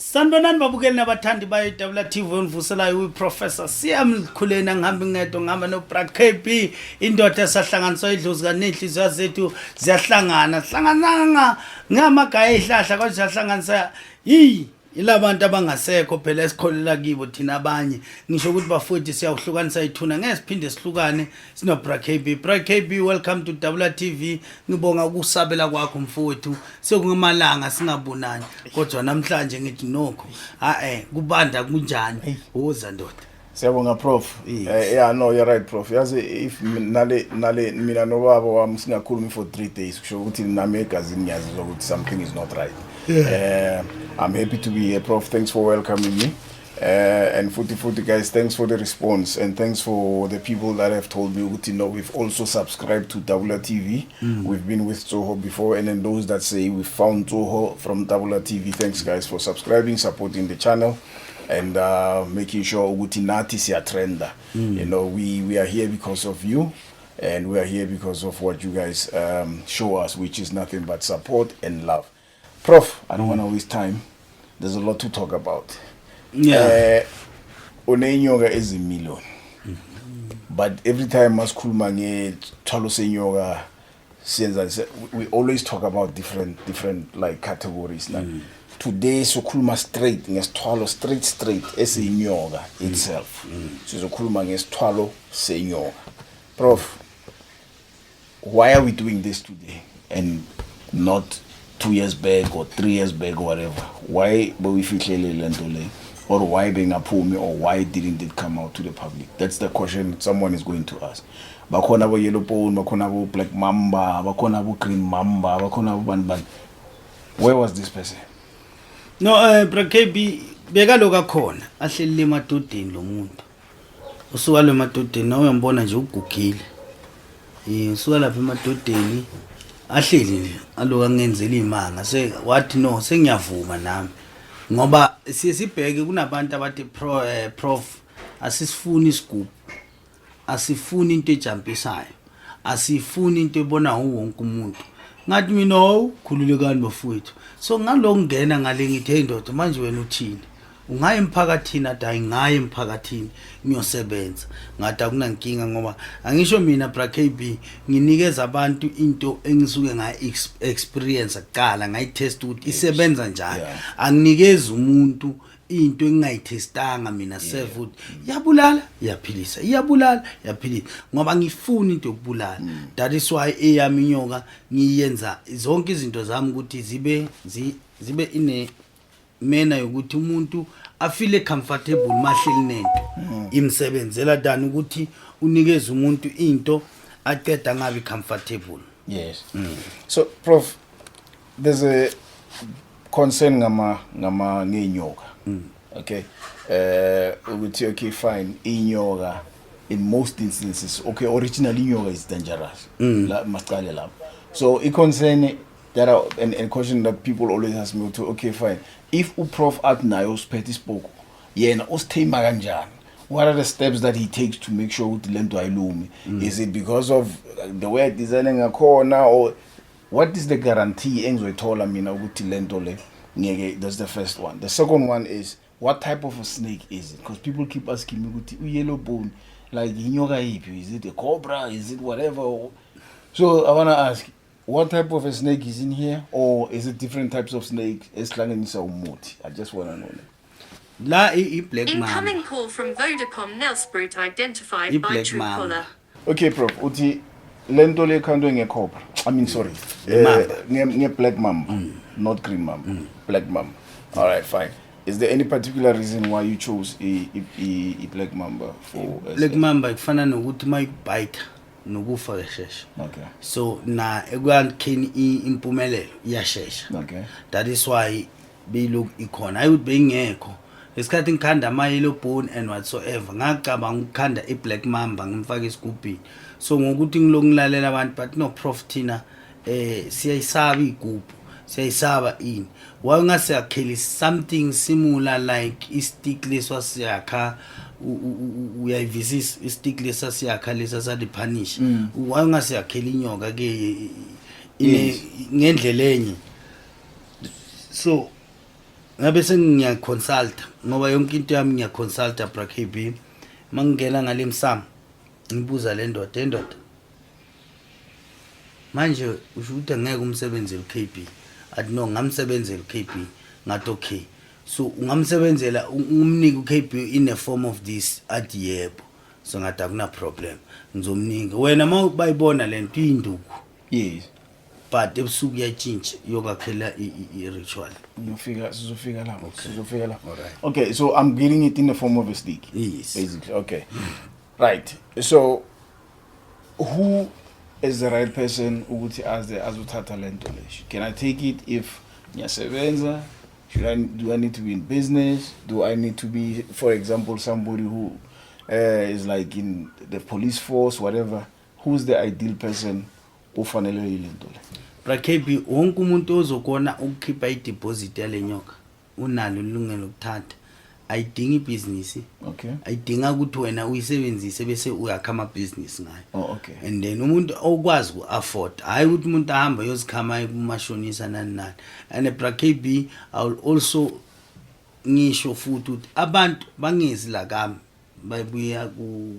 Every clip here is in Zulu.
Sanibonani babukeli nabathandi bayo iWTV onivuselayo uProfessor Siyamkhuleni. Angihambi ngedwa, ngihamba noBra KB, indoda esahlanganiswa idlozi kanenhliziyo zethu ziyahlangana, hlangananga ngamagaya ezihlahla kodwa siyahlanganisa yi yilabantu abangasekho phela esikholela kibo thina abanye. Ngisho ukuthi bafowethu, siyawuhlukanisa ithuna, ngeke siphinde sihlukane sinoBra KB. Bra KB, welcome to WTV. Ngibonga ukusabela kwakho mfowethu, sekungamalanga singabonani kodwa namhlanje ngithi nokho ha kubanda kunjani, woza ndoda. Siyabonga, Prof. Yes. Yeah, no, you're right, Prof. Yazi, if nale mina nobaba wami singakhulumi for 3 days, kusho ukuthi nami egazini ngiyazizwa ukuthi something is not right. I'm happy to be here, Prof. Thanks for welcoming me. And futhi futhi guys, thanks for the response and thanks for the people that have told me ukuthi no, we've also subscribed to WTV. We've been with Zoho before, and then those that say we found Zoho from WTV. Thanks guys for subscribing, supporting the channel and making sure ukuthi nathi siyatrenda. We are here because of you and we are here because of what you guys show us, which is nothing but support and love. Prof, I don't want to waste time. There's a lot to talk about. Unenyoka ezimillion. But every time masikhuluma ngethwalo senyoka siyenza we always talk about different like categories na. Today sokhuluma straight ngesithwalo, straight straight esiyinyoka itself. Sizokhuluma ngesithwalo senyoka. Prof, why are we doing this today and not 2 years back or 3 years back or whatever? Why bewifihlele lento le, or why bengaphumi, or why didn't it come out to the public? That's the question someone is going to ask. Bakhona bo yellow bone, bakhona bo black mamba, bakhona bo green mamba, bakhona bo bani bani. Where was this person? No, Bra KB, bekaloku akhona ahleli emadodeni lo muntu. Usuka lo emadodeni, nawe uyambona nje ugugile. Usuka lapha emadodeni ahleli nje aloku angenzela imanga, se wathi no, sengiyavuma nami ngoba siye sibheke kunabantu abathi prof, asisifuni isigubhu, asifuni into ejampisayo, asifuni into ebona wonke umuntu. Ngathi mina, "Hawu, khululekani bafowethu." So ngaloko ngena ngale ngithi, "Hey ndoda, manje wena uthini, ungaye emphakathini?" Athi, "Hayi, ngaye emphakathini ngiyosebenza." Ngathi akunankinga ngoba angisho mina, Bra KB, nginikeza abantu into engisuke ngayi experience kuqala, ngayitest ukuthi isebenza njani. Anginikezi umuntu into engingayithestanga mina self ukuthi iyabulala, iyaphilisa, iyabulala, iyaphilisa, ngoba ngifuni into yokubulala. That is why eyami inyoka ngiyenza zonke izinto zami ukuthi zibe ine mena yokuthi umuntu afile comfortable mahleli nento imsebenzela than ukuthi unikeze umuntu into aqeda ngabi comfortable. Yes. So Prof, there's a concern ngama ngenyoka. Okay. Ukuthi okay fine, inyoka in most instances, okay, originally inyoka is dangerous. La masicale lapho. So i concern that are, and question that people always ask me to, okay fine, if uProf athi nayo usiphethe isipoko, yena usithema kanjani? What are the steps that he takes to make sure ukuthi lento ayilumi? Is it because of the way I design ngakhona, or what is the guarantee engizoyithola mina ukuthi lento le ngeke? That's the first one. The second one is, what type of a snake is it? Because people keep asking me ukuthi u-yellow bone, like inyoka yiphi? Is it a cobra? Is it whatever? So I want to ask, what type of a snake is in here, or is it different types of snakes esihlanganisa umuthi? I just want to know that. La i-black mamba. Incoming call from Vodacom Nelspruit identified by I-black mamba. Truecaller. Okay Prof, uthi lento le khandwe nge-cobra, I mean, sorry, Mamba. Nge-black mamba, not green mamba, black mamba. All right, fine. Is there any particular reason why you chose i black mamba for Black mamba kufana nokuthi mayikubhayitha nokufa kuyashesha. So na ekwakheni impumelelo iyashesha. That is why beyilokhu ikhona, hayi ukuthi beyingekho lesikhathi ngikhanda ama-yellow bone and whatsoever. Ngacabanga ukukhanda i-black mamba ngimfake esigubhini, so ngokuthi ngilokhu ngilalela abantu, but no Prof, thina siyayisaba igubhu, siyayisaba ini, why ungasiyakheli something similar like i-stick leswa siyakha? Uyayivisisa i-stick lesa siyakha lesa sadiphanish, why ungasiyakheli inyoka ke ine ngendlela enye? So Ngabe sengiyaconsulta ngoba yonke into yami ngiyaconsulta, bra KB. Mangingena ngale msamo ngibuza le ndoda, endoda manje usho ukuthi angeke umsebenzele uKB? Athi no, ngamsebenzela uKB. Ngathi okay, so ungamsebenzela umnike uKB in a form of this? Athi yebo. So ngathi akuna problem, ngizomnika wena uma bayibona lento iyinduku. But ebusuku iyatshintsha iyokakhela i-ritual. Ngiyofika, sizofika lapho, sizofika lapho. Alright. Okay, so I'm getting it in the form of a stick. Yes. Basically. Okay. Right. So who is the right person ukuthi aze azothatha lento le? Can I take it if ngiyasebenza? Should I do I need to be in business? Do I need to be, for example, somebody who is like in the police force, whatever? Who's the ideal person ofanele yilento le? Bra KB, wonke umuntu ozokona ukukhipha i-deposit yale nyoka unalo ilungelo lokuthatha. Ayidingi ibhizinisi. Ayidinga ukuthi wena uyisebenzise bese uyakha amabhizinisi ngayo. Oh, okay. And then umuntu okwazi ku-afford, hhayi ukuthi umuntu ahambe ayozikhama kumashonisa nani nani. And bra KB, I will also ngisho futhi ukuthi abantu bangezi la kami babuya ku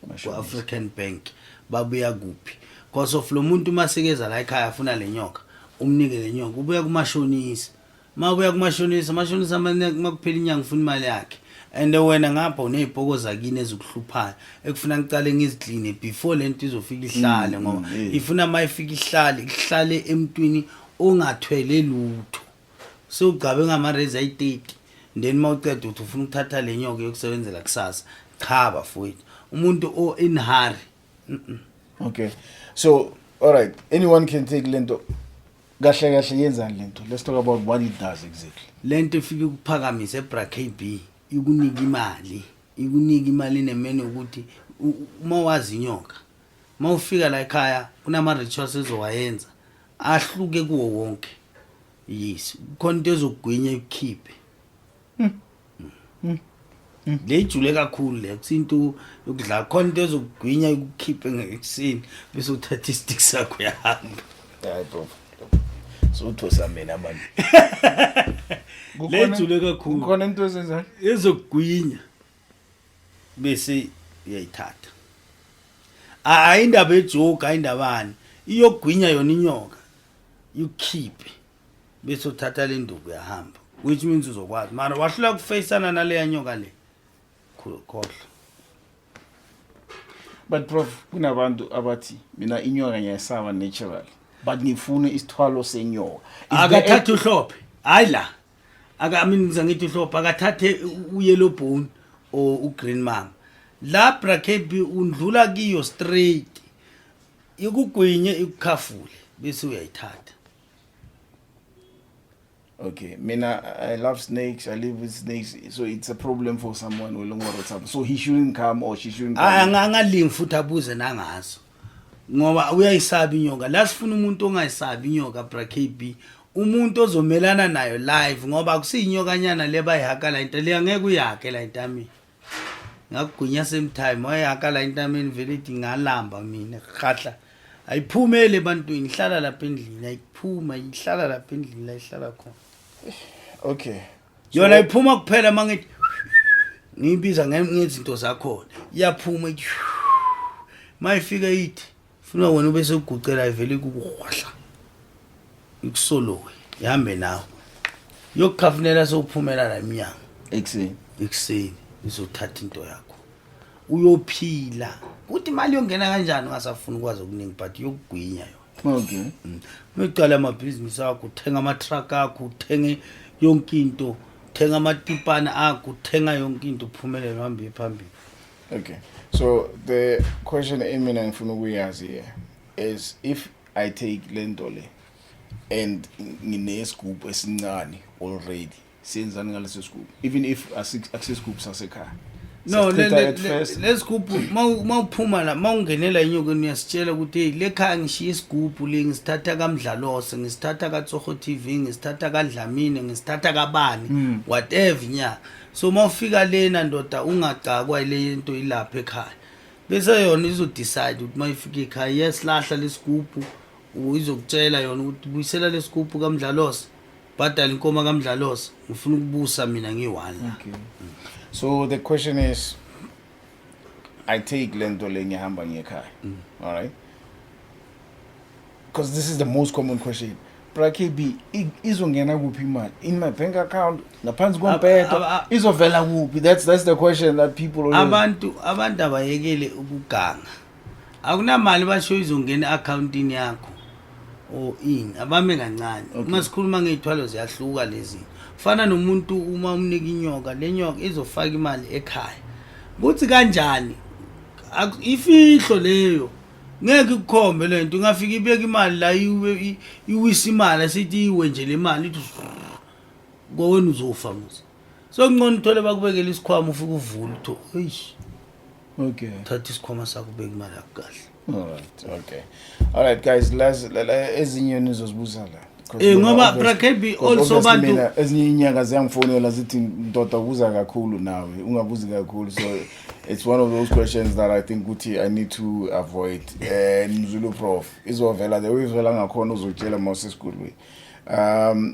Mashonisa. ku-African Bank, babuya kuphi, because of lo muntu masekeza la ekhaya afuna le nyoka, umnike le nyoka, ubuya kumashonisa. Mabuya kumashonisa, mashonisa makuphela inyanga ufuna imali yakhe, and wena ngapha uney'poko zakini ezikuhluphayo ekufuna ngicale ngizikline before le nto izofika ihlale, ngoba ifuna uma ifika ihlale, ihlale emntwini ongathwele lutho, sewugcabe ngama-rezi ayi-30, then uma uceda uthi ufuna ukuthatha le nyoka yokusebenzela kusasa. Cha bafowethu, umuntu o-in hurry. Okay. So, all right, anyone can take lento. Kahle kahle yenzani lento? Let's talk about what it does exactly. Lento ifike ukuphakamise, bra KB, ikunika imali, ikunika imali nemene ukuthi uma wazi inyoka, uma ufika la ekhaya kunama-rituals ezowayenza ahluke kuwo wonke. Yes, kukhona into ezokugwinya ikukhiphe. Le ijule kakhulu le, kusinto yokudlala. Khona into ezokugwinya ikukhiphe ngekuseni bese uthatha i-stick sakho uyahamba. Hayi bro. So uthosa mina manje. Le ijule kakhulu. Kukhona into ezenzani? Ezokugwinya bese uyayithatha. Hayi, indaba ejoke, hayi indabani, iyogwinya yona inyoka ikukhiphe bese uthatha le nduku uyahamba, which means uzokwazi. Mara wahlula kufeyisana naleya nyoka le, khohlwa. But prof, kunabantu abathi mina inyoka ngiyayisaba naturally, but ngifuna isithwalo senyoka. Is there Akathathe uhlophe, hayi la aka, I mean, ngiza ngithi uhlophe, akathathe u-yellow bone or u-green mamba la, bra KB, undlula kiyo straight, ikugwinye, ikukhafule bese uyayithatha. Okay, mina I love snakes. I live with snakes, so it's a problem for someone who long. So he shouldn't come or she shouldn't Hayi, come. Angalingi futhi abuze nangazo ngoba uyayisaba inyoka. La sifuna umuntu ongayisabi inyoka, bra KB, umuntu ozomelana nayo live, ngoba akusiyinyokanyana le bayihaka la into le, angeke uyakhe la intameni, ngakugwinya same time wayehaka la intameni vele ithi ngalamba mina khahla, ayiphumele ebantwini, ihlala lapha endlini, ayiphuma, ihlala lapha endlini la ihlala khona. Yona iphuma kuphela mangithi ngiyibiza ngezinto zakhona, iyaphuma ithi mayifika ithi funa wena ube sekugucela, ivele ikukuhwahla, ikusolowe, ihambe nawe yokukhafunela sewuphumela la emnyango. Ekuseni. Ekuseni izothatha into yakho, uyophila kuthi imali yongena kanjani ungasafuni ukwazi okuningi, but yokugwinya yona. Uyoqala amabhizinisi akho, uthenga ama-truck akho, uthenge yonke into, uthenga amatipana akho, uthenga yonke into, uphumelele, uhambe phambili. Okay. So the question emina ngifuna ukuyazi here is, if I take lento le and nginesigubhu esincane already, senzani ngaleso sigubhu, even if akusesigubhu sasekhaya? No, Sasichitha at first. Lesigubhu mawuphuma la, mawungenela enyokeni, uyasitshela ukuthi hey, lekhaya ngishiya isigubhu le, ngisithatha kaMdlalose, ngisithatha kaTsoho TV, ngisithatha kaDlamini, ngisithatha kabani, whatever nya. So mawufika lena ndoda ungacakwa ile nto ilapha ekhaya, bese yona izodecide ukuthi mayifika ekhaya iyasilahla lesigubhu, izokutshela yona ukuthi buyisela lesigubhu kaMdlalose. Bhadala inkomo kaMdlalose, ngifuna ukubusa mina ngiyi-one la. Okay. So the question is, I take lento le, ngihamba ngiyekhaya. All right? Because this is the most common question. Bra KB, izongena kuphi imali? In my bank account, ngaphansi kombhedo, izovela kuphi? That's the question that people always. Abantu abayekele ukuganga. Akunamali basho izongena e-akhawuntini yakho or ini, abame kancane. Uma sikhuluma ngey'thwalo ziyahluka lezi. Fana nomuntu uma umnika inyoka, le nyoka izofaka imali ekhaya. Kuthi kanjani? Ifihlo leyo. Ngeke ikukhombe lento, ingafika ibeke imali la, iwisa imali, asithi iwe nje le mali, ithi kowena uzofa muzi. So kungcono uthole bakubekele isikhwama, ufike uvule utho, eish. Thatha isikhwama sakho, ubeke imali yakho kahle. All right. Okay. All right guys, ezinye nizozibuza la. 'Cause Ngoba Bra KB, 'cause also obviously bantu mina ezinye inyanga ziyangifonela zithi, "Ndoda, ubuza kakhulu nawe, ungabuzi kakhulu." So it's one of those questions that I think ukuthi I need to avoid. Mzulu Prof izovela the way ivela ngakhona, uzotshela mawusesikolweni.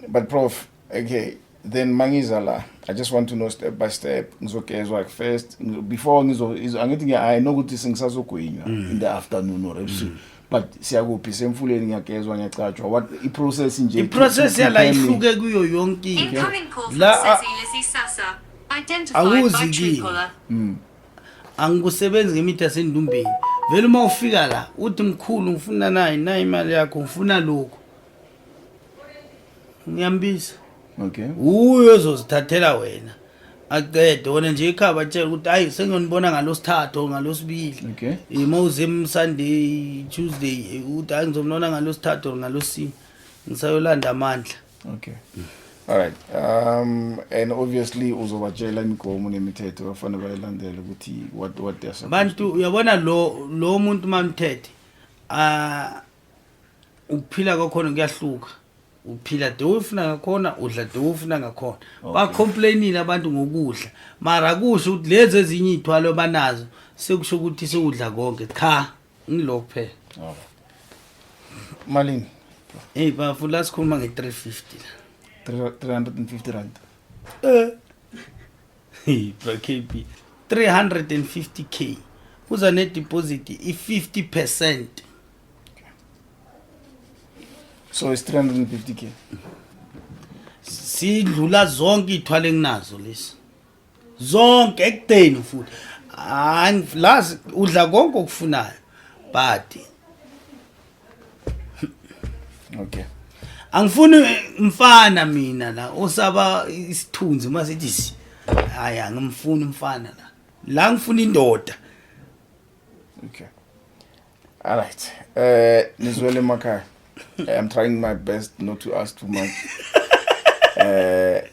But Prof, okay, then mangiza la, I just want to know step by step. Ngizogezwa first before ngizo angithi I know ukuthi sengisazogwinywa in the afternoon or ebusuku, but siyakuphi? Semfuleni, ngiyagezwa, ngiyacatshwa, what i-process nje I-process to yala prepare me? ihluke kuyo yonke into. Incoming call from La Sezi Lizzy Sasa. Identified by Awuzi kimi. Truecaller. Angikusebenzi ngemithi yasendumbeni. Vele uma ufika la uthi, "Mkhulu, ngifuna nayi nayi imali yakho, ngifuna lokhu," ngiyambiza. Uyo ozozithathela wena, aqede wena nje ekhaya, batshela ukuthi hayi, sengiyonibona ngalosithathu or ngalosibili. Uma uze Sunday, Tuesday, ukuthi hayi, ngizomnona ngalosithathu or ngalosine, ngisayolanda amandla. Okay, all right. And obviously uzobatshela imigomo nemithetho abafanele bayilandele, ukuthi what they're supposed Bantu, uyabona lo muntu mamthethe, ah, ukuphila kwakhona kuyahluka. Uphila de ufuna ngakhona, udla de ufuna ngakhona. Bacomplainile abantu ngokudla, mara kusho ukuthi lezi ezinye iy'thwalo banazo sekusho ukuthi sewudla konke? Cha, ngilo kuphela. All right. Malini? Hey bafu, la sikhuluma nge-350 la. R350. Hey bro KB, 350K, uza ne-deposit i-50%. So it's 350K. Sidlula zonke iy'thwalo enginazo lezi zonke ekudeni futhi. Hayi, la udla konke okufunayo, but angifuni mfana mina la osaba isithunzi masithi si, hayi, angimfuni umfana la, la ngifuna indoda. Okay, all right. Nizwele emakhaya. I'm trying my best not to ask too much.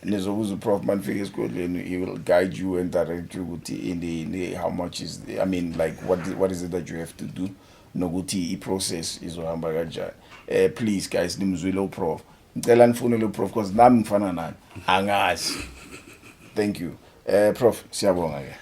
Nizobuza uProf manifika esikoleni. He will guide you and direct you ukuthi in how much is the, I mean, like, what is it that you have to do, nokuthi i-process izohamba kanjani. Please guys, nimzwile uProf. Ngicela nifonele uProf because nami ngifana nani, angazi. Thank you, Prof, siyabonga ke.